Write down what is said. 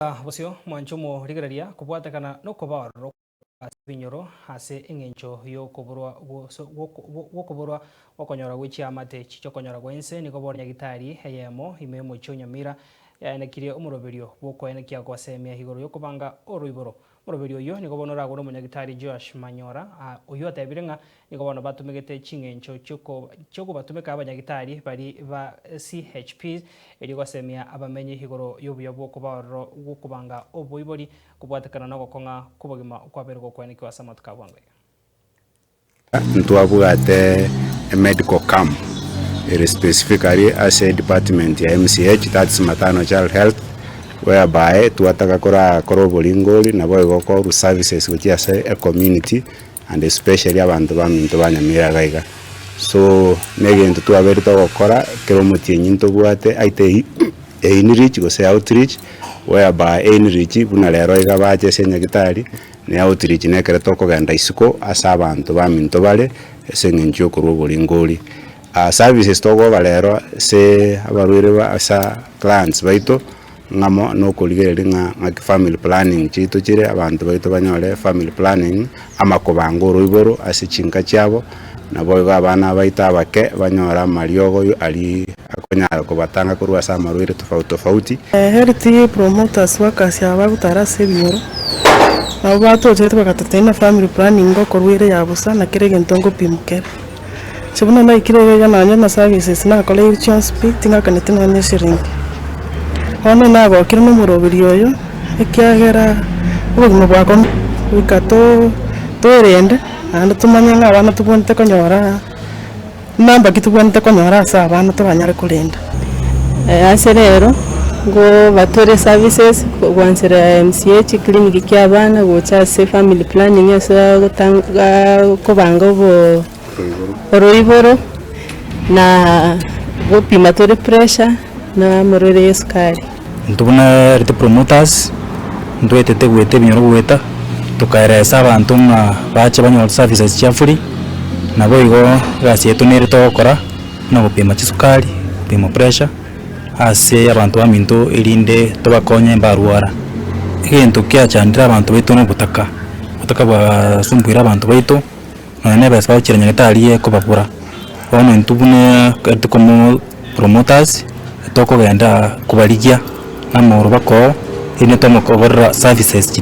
Bosio mwanche omorigereria kobwatekana nokoba ororo ase ebinyoro ase engencho y'okoborwa gw'okoborwa gw'okonyora gwe chiamate chi'okonyora gwa inse nigo bono nyagitari eyemo ime y'omochie o Nyamira yaenekirie omoroberio bw'okoenekia gosemia igoro y'okobanga oroiboro. Omoroberio oyio nigo bono oragwe nomonyagitari Joash Manyora oyio otebire ng'a Nigo bono batumegete ching'encho chi'okobatumeka abanyagitari baria ba CHPs erio gosemia abamenyi igoro y'obuya bw'okoba ororo gw'okobanga oboibori kobwatekana nogokong'a kw'obogima okwabeire gokwenekiwa ase amatuko a bwango iga. Ntwabwate emedical camp ere specifically ase edepartment ya MCH, that's Maternal Child Health, whereby twataka korakora oboringori naboigo korwa services gochia ase ecommunity. And especially abanto baminto ba Nyamira iga iga. So negento twabeire togokora kera omotienyi ntobwate aite einreach gose outreach whereby einreach buna rero iga bache ase enyagitari ne outreach nekero tokogenda isiko ase abanto baminto bare ase eng'encho yokorwa oboringori. Services togoba rero ase abarwaire ba ase clients baito. Ng'amo nokorigereria ng'a ng'aki family planning chiaito chire, abanto baito banyore family planning, amakobanga oroiboro ase chinka chiabo, naboigo abana baito abake banyore amariogo aria akonyara kobatanga korwa ase amarwaire tofauti tofauti. Health promoters workers aba bagotara ase ebinyoro, nabo batochete bagatotebia ng'a family planning ngokorwa ere ya bosa na kera egento ngopimwa kere. Inche buna naikire iga iga nonye na services nakoreire chionsi pi, ting'akaneti nonye eshiringi. Bono nagokire na omoroberi oyo, ekiagera obogima bwakwa goika to toerende, naende tomanye ng'a abana tobwenerete konyora number ki tobwenerete konyora ase abana toranyare korenda. Ase rero, ngobatore services gwanchera MCH clinic kia abana gocha ase family planning ase agotanga kobanga obo oroiboro na gopima tore pressure na amarwaire ya esukari. Intwe buna health promoters, ntwaetete goeta ebinyoro goeta, tokaeresa abanto ng'a bache banyore services chia free, naboigo egasi yaito nere togokora. Buna gopima chisukari, gopima pressure, ase abanto baminto erinde tobakonye mbarwara. Egento kiachandire abanto baito na obotaka, obotaka bwasumbuire abanto baito, nonya na ebesa bagochiera nyagetari ekobabura. Bono intwe buna ekero tokomo promoters, tokogenda kobarigia na amagoro bakoo, erinde tomokoborera services chiria.